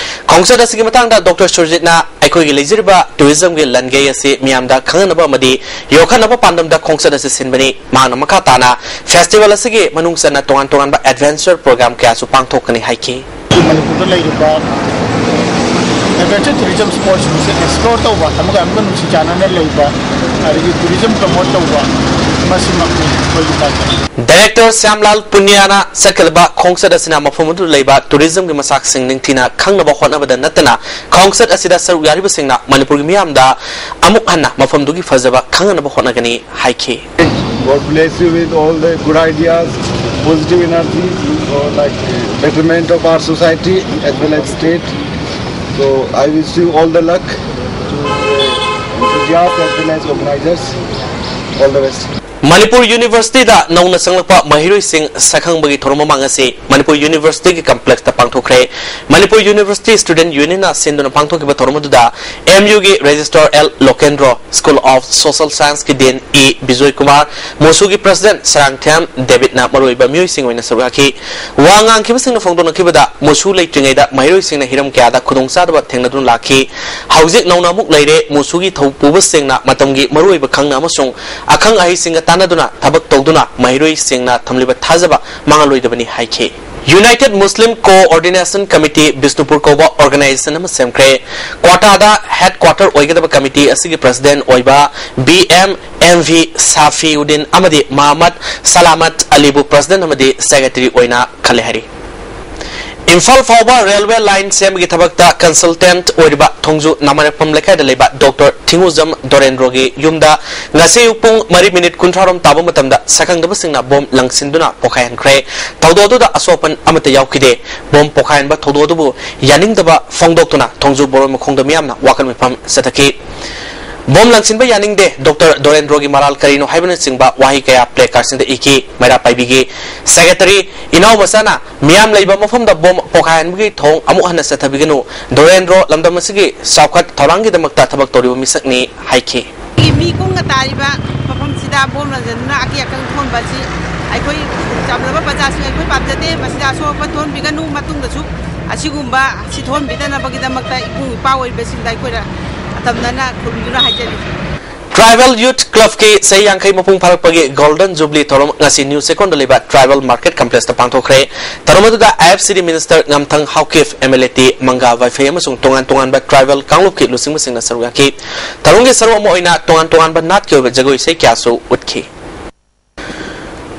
ꯈꯣꯡꯆꯠ ꯑꯁꯤꯒꯤ ꯃꯇꯥꯡꯗ ꯗꯣꯛꯇꯔ ꯁꯨꯔꯖꯤꯠꯅ ꯑꯩꯈꯣꯏꯒꯤ ꯂꯩꯖꯔꯤꯕ ꯇꯨꯔꯤꯖꯝꯒꯤ ꯂꯟꯒꯩ ꯑꯁꯤ ꯃꯤꯌꯥꯝꯗ ꯈꯪꯍꯟꯅꯕ ꯑꯃꯗꯤ ꯌꯣꯛꯈꯠꯅꯕ ꯄꯥꯟꯗꯝꯗ ꯈꯣꯡꯆꯠ ꯑꯁꯤ ꯁꯤꯟꯕꯅꯤ꯫ ꯃꯍꯥꯛꯅ ꯃꯈꯥ ꯇꯥꯅ ꯐꯦꯁꯇꯤꯚꯦꯜ ꯑꯁꯤꯒꯤ ꯃꯅꯨꯡ ꯆꯟꯅ ꯇꯣꯉꯥꯟ ꯇꯣꯉꯥꯟꯕ ꯑꯦꯗꯚꯦꯟꯆꯔ ꯄ꯭ꯔꯣꯒ꯭ꯔꯥꯝ ꯀꯌꯥꯁꯨ ꯄꯥꯡꯊꯣꯛꯀꯅꯤ ꯍꯥꯏꯈꯤ꯫ ꯃꯅꯤꯄꯨꯔꯗ ꯂꯩꯔꯤꯕ ꯑꯦꯗꯚꯦꯟꯆꯔ ꯇꯨꯔꯤꯖꯝ ꯁ꯭ꯄꯣꯠꯁꯤꯡꯁꯦ ꯑꯦꯛꯁꯄ꯭ꯂꯣꯔ ꯇꯧꯕ, ꯑꯃꯒ ꯑꯃꯒ ꯅꯨꯡꯁꯤ ꯆꯥꯟꯅꯅ ꯂꯩꯕ, ꯑꯗꯒꯤ ꯇꯨꯔꯤꯖꯝ ꯄ꯭ꯔꯃꯣꯠ ꯇꯧꯕ, ꯃꯁꯤꯃꯛꯅꯤ ꯑꯩꯈꯣꯏꯒꯤ ꯇꯥꯔꯒꯦꯠ꯫ ꯗꯥꯏꯔꯦꯛꯇꯔ ꯁ꯭ꯌꯥꯝꯂꯥꯜ ꯄꯨꯅꯤꯌꯥꯅ ꯆꯠꯀꯗꯕ ꯈꯣꯡꯆꯠ ꯑꯁꯤꯅ ꯃꯐꯝ ꯑꯗꯨꯗ ꯂꯩꯕ ꯇꯨꯔꯤꯖꯝꯒꯤ ꯃꯆꯥꯛꯁꯤꯡ ꯅꯤꯡꯊꯤꯅ ꯈꯪꯅꯕ ꯍꯣꯠꯅꯕꯗ ꯅꯠꯇꯅ ꯈꯣꯡꯆꯠ ꯑꯁꯤꯗ ꯁꯔꯨꯛ ꯌꯥꯔꯤꯕꯁꯤꯡꯅ ꯃꯅꯤꯄꯨꯔꯒꯤ ꯃꯤꯌꯥꯝꯗ ꯑꯃꯨꯛ ꯍꯟꯅ ꯃꯐꯝꯗꯨꯒꯤ ꯐꯖꯕ ꯈꯪꯍꯟꯅꯕ ꯍꯣꯠꯅꯒꯅꯤ ꯍꯥꯏꯈꯤ꯫ God bless you with all the good ideas, positive energies for like betterment of our society as well as state. So I wish you all the luck to the enthusiasts as well as organizers. All the best. Manipur ꯌꯨꯅꯤꯚꯔꯁꯤꯇꯤꯗ ꯅꯧꯅ ꯆꯪꯂꯛꯄ ꯃꯍꯩꯔꯣꯏꯁꯤꯡ ꯁꯛꯈꯪꯕꯒꯤ ꯊꯧꯔꯝ ꯑꯃ ꯉꯁꯤ ꯃꯅꯤꯄꯨꯔ ꯌꯨꯅꯤꯚꯔꯁꯤꯇꯤꯒꯤ ꯀꯝꯄ꯭ꯂꯦꯛꯁꯇ ꯄꯥꯡꯊꯣꯛꯈ꯭ꯔꯦ꯫ Manipur university student ꯌꯨꯅꯤꯌꯟꯅ ꯁꯤꯟꯗꯨꯅ ꯄꯥꯡꯊꯣꯛꯈꯤꯕ ꯊꯧꯔꯝ ꯑꯗꯨꯗ ꯑꯦꯝ ꯌꯨꯒꯤ ꯔꯦꯖꯤꯁꯇ꯭ꯔꯥꯔ L Lokendro, school of social ꯁꯥꯏꯟꯁꯀꯤ ꯗꯤꯟ ꯏ ꯕꯤꯖꯣꯏ ꯀꯨꯃꯥꯔ, ꯃꯣꯁꯨꯒꯤ ꯄ꯭ꯔꯁꯤꯗꯦꯟꯠ ꯁꯔꯥꯡꯊꯦꯝ ꯗꯦꯕꯤꯠꯅ ꯃꯔꯨꯑꯣꯏꯕ ꯃꯤꯑꯣꯏꯁꯤꯡ ꯑꯣꯏꯅ ꯁꯔꯨꯛ ꯌꯥꯈꯤ꯫ ꯋꯥ ꯉꯥꯡꯈꯤꯕꯁꯤꯡꯅ ꯐꯣꯡꯗꯣꯛꯅꯈꯤꯕꯗ, ꯃꯣꯁꯨ ꯂꯩꯇ꯭ꯔꯤꯉꯩꯗ ꯃꯍꯩꯔꯣꯏꯁꯤꯡꯅ ꯍꯤꯔꯝ ꯀꯌꯥꯗ ꯈꯨꯗꯣꯡꯆꯥꯗꯕ ꯊꯦꯡꯅꯗꯨꯅ ꯂꯥꯛꯈꯤ꯫ ꯍꯧꯖꯤꯛ ꯅꯧꯅ ꯑꯃꯨꯛ ꯂꯩꯔꯦ꯫ ꯃꯣꯁꯨꯒꯤ ꯊꯧ ꯄꯨꯕꯁꯤꯡꯅ ꯃꯇꯝꯒꯤ ꯃꯔꯨꯑꯣꯏꯕ ꯈꯪꯅ ꯑꯃꯁꯨꯡ ꯑꯈꯪ ꯑꯍꯩꯁꯤꯡꯒ ꯇꯥꯟꯅꯗꯨꯅ ꯊꯕꯛ ꯇꯧꯗꯨꯅ ꯃꯍꯩꯔꯣꯏꯁꯤꯡꯅ ꯊꯝꯂꯤꯕ ꯊꯥꯖꯕ ꯃꯥꯡꯍꯜꯂꯣꯏꯗꯕꯅꯤ ꯍꯥꯏꯈꯤ꯫ United Muslim Coordination Committee Bishnupur ꯀꯧꯕ ꯑꯣꯔꯒꯅꯥꯏꯖꯦꯁꯟ ꯑꯃ ꯁꯦꯝꯈ꯭ꯔꯦ꯫ ꯀ꯭ꯋꯥꯇꯥꯗ ꯍꯦꯗꯀ꯭ꯋꯥꯇꯔ ꯑꯣꯏꯒꯗꯕ ꯀꯃꯤꯇꯤ ꯑꯁꯤꯒꯤ ꯄ꯭ꯔꯁꯤꯗꯦꯟꯠ ꯑꯣꯏꯕ ꯕꯤ ꯑꯦꯝ ꯑꯦꯝ ꯚꯤ ꯁꯥꯐꯤꯎꯗꯤꯟ ꯑꯃꯗꯤ ꯃꯍꯃꯗ ꯁꯂꯥꯃꯠ ꯑꯂꯤꯕꯨ ꯄ꯭ꯔꯁꯤꯗꯦꯟꯠ ꯑꯃꯗꯤ ꯁꯦꯀ꯭ꯔꯦꯇꯔꯤ ꯑꯣꯏꯅ ꯈꯜꯂꯦ ꯍꯥꯏꯔꯤ꯫ ꯏꯝꯐꯥꯜ ꯐꯥꯎꯕ ꯔꯦꯜꯋꯦ ꯂꯥꯏꯟ ꯁꯦꯝꯕꯒꯤ ꯊꯕꯛꯇ ꯀꯟꯁꯜꯇꯦꯟꯠ ꯑꯣꯏꯔꯤꯕ ꯊꯣꯡꯖꯨ ꯅꯥꯃꯔꯦꯐꯝ ꯂꯩꯀꯥꯏꯗ ꯂꯩꯕ ꯗꯣꯛꯇꯔ ꯊꯤꯡꯉꯨꯖꯝ ꯗꯣꯔꯦꯟꯗ꯭ꯔꯣꯒꯤ ꯌꯨꯝꯗ ꯉꯁꯤ ꯑꯌꯨꯛ ꯄꯨꯡ ꯃꯔꯤ ꯃꯤꯅꯤꯠ ꯀꯨꯟꯊ꯭ꯔꯥ ꯔꯣꯝ ꯇꯥꯕ ꯃꯇꯝꯗ ꯁꯛꯈꯪꯗꯕꯁꯤꯡꯅ ꯕꯣꯝ ꯂꯪꯁꯤꯟꯗꯨꯅ ꯄꯣꯈꯥꯏꯍꯟꯈ꯭ꯔꯦ꯫ ꯊꯧꯗꯣꯛ ꯑꯗꯨꯗ ꯑꯁꯣꯛ ꯑꯄꯟ ꯑꯃꯠꯇ ꯌꯥꯎꯈꯤꯗꯦ꯫ ꯕꯣꯝ ꯄꯣꯈꯥꯏꯍꯟꯕ ꯊꯧꯗꯣꯛ ꯑꯗꯨꯕꯨ ꯌꯥꯅꯤꯡꯗꯕ ꯐꯣꯡꯗꯣꯛꯇꯨꯅ ꯊꯣꯡꯖꯨ ꯕꯣꯔꯣꯏ ꯃꯈꯣꯡꯗ ꯃꯤꯌꯥꯝꯅ ꯋꯥꯀꯠ ꯃꯤꯐꯝ ꯆꯠꯊꯈꯤ꯫ ꯕꯣꯝ ꯂꯪꯁꯤꯟꯕ ꯌꯥꯅꯤꯡꯗꯦ, ꯗꯣꯛꯇꯔ ꯗꯣꯔꯦꯟꯗ꯭ꯔꯣꯒꯤ ꯃꯔꯥꯜ ꯀꯔꯤꯅꯣ ꯍꯥꯏꯕꯅꯆꯤꯡꯕ ꯋꯥꯍꯩ ꯀꯌꯥ ꯄ꯭ꯂꯦ ꯀꯥꯔꯗꯁꯤꯡꯗ ꯏꯈꯤ꯫ ꯃꯩꯔꯥ ꯄꯥꯏꯕꯤꯒꯤ ꯁꯦꯀ꯭ꯔꯦꯇꯔꯤ ꯏꯅꯥꯎ ꯃꯆꯥꯅ ꯃꯤꯌꯥꯝ ꯂꯩꯕ ꯃꯐꯝꯗ ꯕꯣꯝ ꯄꯣꯈꯥꯏꯍꯟꯕꯒꯤ ꯊꯧꯑꯣꯡ ꯑꯃꯨꯛ ꯍꯟꯅ ꯆꯠꯊꯕꯤꯒꯅꯨ꯫ ꯗꯣꯔꯦꯟꯗ꯭ꯔꯣ ꯂꯝꯗꯝ ꯑꯁꯤꯒꯤ ꯆꯥꯎꯈꯠ ꯊꯧꯔꯥꯡꯒꯤꯗꯃꯛꯇ ꯊꯕꯛ ꯇꯧꯔꯤꯕ ꯃꯤꯁꯛꯅꯤ ꯍꯥꯏꯈꯤ꯫ ꯃꯤ ꯀꯨꯡꯅ ꯇꯥꯔꯤꯕ ꯃꯐꯝꯁꯤꯗ ꯕꯣꯝ ꯂꯪꯁꯤꯟꯗꯨꯅ ꯑꯀꯤ ꯑꯀꯪ ꯊꯣꯛꯍꯟꯕ ꯑꯁꯤ ꯑꯩꯈꯣꯏ ꯆꯝꯂꯕ ꯄ꯭ꯔꯖꯥꯁꯤꯡ ꯑꯩꯈꯣꯏ ꯄꯥꯝꯖꯗꯦ꯫ ꯃꯁꯤꯗ ꯑꯁꯣꯛ ꯑꯄꯟ ꯊꯣꯛꯍꯟꯕꯤꯒꯅꯨ꯫ ꯃꯇꯨꯡꯗꯁꯨ ꯑꯁꯤꯒꯨꯝꯕ ꯑꯁꯤ ꯊꯣꯛꯍꯟꯕꯤꯗꯅꯕꯒꯤꯗꯃꯛꯇ ꯏꯕꯨꯡ ꯏꯄꯥ ꯑꯣꯏꯔꯤꯕꯁꯤꯡꯗ ꯑꯩꯈꯣꯏꯅ ꯑꯇꯝꯅꯅ ꯈꯨꯔꯨꯝꯗꯨꯅ ꯍꯥꯏꯖꯔꯤ꯫ ꯇ꯭ꯔꯥꯏꯕꯦꯜ ꯌꯨꯊ ꯀ꯭ꯂꯕꯀꯤ ꯆꯍꯤ ꯌꯥꯡꯈꯩ ꯃꯄꯨꯡ ꯐꯥꯔꯛꯄꯒꯤ ꯒꯣꯜꯗꯟ ꯖꯨꯕꯂꯤ ꯊꯧꯔꯝ ꯉꯁꯤ ꯅ꯭ꯌꯨ ꯆꯦꯛꯀꯣꯟꯗ ꯂꯩꯕ ꯇ꯭ꯔꯥꯏꯕꯦꯜ ꯃꯥꯔꯀꯦꯠ ꯀꯝꯄ꯭ꯂꯦꯛꯁꯇ ꯄꯥꯡꯊꯣꯛꯈ꯭ꯔꯦ꯫ ꯊꯧꯔꯝ ꯑꯗꯨꯗ I F C D minister ꯉꯝꯊꯪ Haokip, M L A T Manga Vaiphei ꯑꯃꯁꯨꯡ ꯇꯣꯉꯥꯟ ꯇꯣꯉꯥꯟꯕ ꯇ꯭ꯔꯥꯏꯕꯦꯜ ꯀꯥꯡꯂꯨꯞꯀꯤ ꯂꯨꯆꯤꯡꯕꯁꯤꯡꯅ ꯁꯔꯨꯛ ꯌꯥꯈꯤ꯫ ꯊꯧꯔꯝꯒꯤ ꯁꯔꯨꯛ ꯑꯃ ꯑꯣꯏꯅ ꯇꯣꯉꯥꯟ ꯇꯣꯉꯥꯟꯕ ꯅꯥꯠꯀꯤ ꯑꯣꯏꯕ ꯖꯒꯣꯏ ꯏꯁꯩ ꯀꯌꯥꯁꯨ ꯎꯠꯈꯤ꯫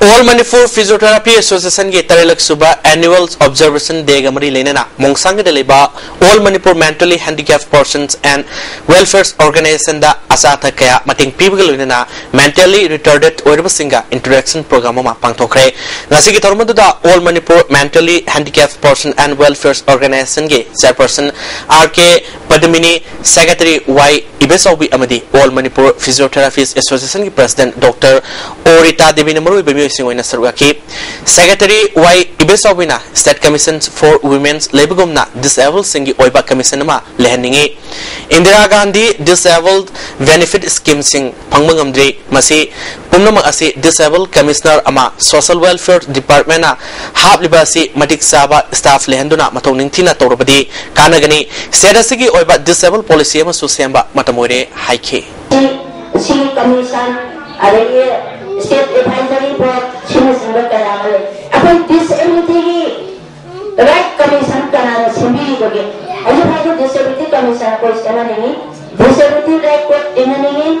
All Manipur Physiotherapy Association ꯒꯤ ꯇꯔꯦꯠꯂꯛ ꯁꯨꯕ Annual Observation Day ꯒ ꯃꯔꯤ ꯂꯩꯅꯅ ꯃꯣꯡꯁꯥꯡꯒꯤꯗ ꯂꯩꯕ All Manipur Mentally Handicapped Persons and Welfare Organization ꯗ ꯑꯆꯥ ꯑꯊꯛ ꯀꯌꯥ ꯃꯇꯦꯡ ꯄꯤꯕꯒ ꯂꯣꯏꯅꯅ mentally retarded ꯑꯣꯏꯔꯕꯁꯤꯡꯒ interaction program ꯑꯃ ꯄꯥꯡꯊꯣꯛꯈ꯭ꯔꯦ꯫ ꯉꯁꯤꯒꯤ ꯊꯧꯔꯝ ꯑꯗꯨꯗ All Manipur Mentally Handicapped Person and Welfare Organization ꯒꯤ chairperson R K ꯄꯗꯃꯤꯅꯤ, secretary Y ꯏꯕꯦꯆꯥꯎꯕꯤ ꯑꯃꯗꯤ All Manipur Physiotherapists Association ꯒꯤ president Doctor O ꯔꯤꯇꯥ ꯗꯦꯕꯤꯅ ꯃꯔꯨꯑꯣꯏꯕ ꯃꯤꯑꯣꯏꯁꯤꯡ ꯑꯣꯏꯅ ꯁꯔꯨꯛ ꯌꯥꯈꯤ꯫ Secretary Y ꯏꯕꯦꯆꯥꯎꯕꯤꯅ State Commission for Women's ꯂꯩꯕꯒꯨꯝꯅ disabled ꯁꯤꯡꯒꯤ ꯑꯣꯏꯕ commission ꯑꯃ ꯂꯩꯍꯟꯅꯤꯡꯏ꯫ Indira Gandhi Disabled Benefit Scheme ꯁꯤꯡ ꯐꯪꯕ ꯉꯝꯗ꯭ꯔꯤ꯫ ꯃꯁꯤ ꯄꯨꯝꯅꯃꯛ ꯑꯁꯤ Disabled Commissioner ꯑꯃ Social Welfare Department ꯅ ꯍꯥꯞꯂꯤꯕ ꯑꯁꯤ ꯃꯇꯤꯛ ꯆꯥꯕ staff ꯂꯩꯍꯟꯗꯨꯅ ꯃꯊꯧ ꯅꯤꯡꯊꯤꯅ ꯇꯧꯔꯕꯗꯤ ꯀꯥꯟꯅꯒꯅꯤ꯫ State ꯑꯁꯤꯒꯤ ꯑꯣꯏꯕ disabled policy ꯑꯃꯁꯨ ꯁꯦꯝꯕ ꯃꯇꯝ ꯑꯣꯏꯔꯦ ꯍꯥꯏꯈꯤ꯫ ꯁꯤ commission ꯑꯗꯒꯤ state advisory board ꯁꯤꯅꯆꯤꯡꯕ ꯀꯌꯥ ꯑꯃ ꯂꯩ꯫ ꯑꯩꯈꯣꯏ disability ꯒꯤ right commission ꯀꯅꯥꯅ ꯁꯦꯝꯕꯤꯔꯤꯕꯒꯦ? ꯍꯧꯖꯤꯛ ꯐꯥꯎꯕ disability commission ꯑꯩꯈꯣꯏ ꯁꯦꯝꯍꯟꯅꯤꯡꯉꯤ꯫ Disability right code ꯏꯟꯍꯟꯅꯤꯡꯉꯤ꯫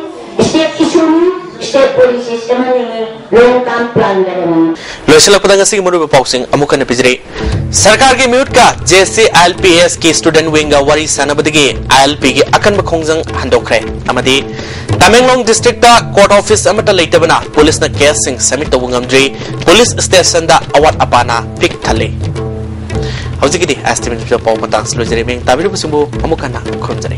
State issue ꯅꯤ, state policy ꯁꯦꯝꯍꯟꯅꯤꯡꯉꯤ꯫ Long term plan ꯂꯩꯍꯟꯅꯤꯡꯉꯤ꯫ ꯂꯣꯏꯁꯤꯜꯂꯛꯄꯗ ꯉꯁꯤꯒꯤ ꯃꯔꯨꯑꯣꯏꯕ ꯄꯥꯎꯁꯤꯡ ꯑꯃꯨꯛ ꯍꯟꯅ ꯄꯤꯖꯔꯤ꯫ ꯁꯔꯀꯥꯔꯒꯤ ꯃꯤꯍꯨꯠꯀ J C I L P S ꯀꯤ student wing ꯒ ꯋꯥꯔꯤ ꯁꯥꯟꯅꯕꯗꯒꯤ I L P ꯒꯤ ꯑꯀꯟꯕ ꯈꯣꯡꯖꯪ ꯍꯟꯗꯣꯛꯈ꯭ꯔꯦ꯫ ꯑꯃꯗꯤ ꯇꯃꯦꯡꯂꯣꯡ district ꯇ court office ꯑꯃꯠꯇ ꯂꯩꯇꯕꯅ police ꯅ case ꯁꯤꯡ submit ꯇꯧꯕ ꯉꯝꯗ꯭ꯔꯤ꯫ Police station ꯗ ꯑꯋꯥꯠ ꯑꯄꯥꯅ ꯄꯤꯛ ꯊꯜꯂꯤ꯫ ꯍꯧꯖꯤꯛꯀꯤꯗꯤ S T V ꯄꯥꯎ ꯃꯇꯥꯡꯁꯤ ꯂꯣꯏꯖꯔꯦ꯫ ꯃꯤꯡ ꯇꯥꯕꯤꯔꯤꯕꯁꯤꯡꯕꯨ ꯑꯃꯨꯛ ꯍꯟꯅ ꯈꯨꯔꯨꯝꯖꯔꯤ꯫